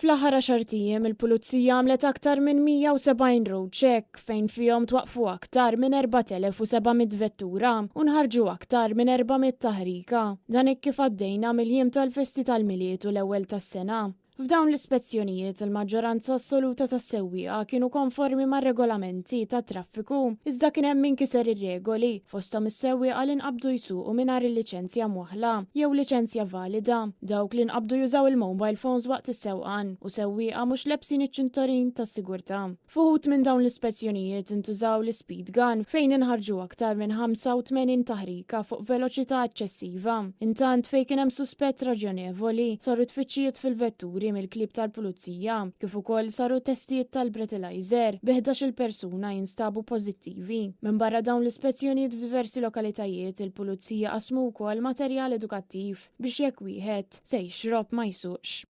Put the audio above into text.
Fl-aħħar għaxart ijiem il-Pulizija għamlet aktar minn 170 road check fejn fihom twaqqfu aktar minn 4,700 vettura u nħarġu aktar minn 400 taħrika. Dan hekk kif għaddejna mill-jiem tal-festi tal-Milied u l-ewwel tas-sena. F'dawn l-ispezzjonijiet il-maġġoranza assoluta tas-sewwieqa kienu konformi mar-regolamenti tat-traffiku, iżda kien hemm min kiser ir-regoli, fosthom is-sewwieqa li nqabdu jsuqu mingħajr il-liċenzja mwaħħla jew liċenzja valida, dawk li nqabdu jużaw il-mobile phones waqt is-sewqan u sewwieqa mhux lebsin iċ-ċintorin tas-sigurtà. F'uħud minn dawn l-ispezzjonijiet intużaw l-ispeed gun fejn inħarġu aktar minn 85 taħrika fuq veloċità eċċessiva. Intant fejn kien hemm suspett raġjonevoli, saru tfittxijiet fil-vetturi mill-klieb tal-pulizija, kif ukoll saru testijiet tal-breathalyzer bi 11-il persuna jinstabu pożittivi. Minbarra dawn l-ispezzjonijiet f'diversi lokalitajiet, il-pulizija qasmu wkoll materjal edukattiv biex jekk wieħed se jixrob ma jsuqx.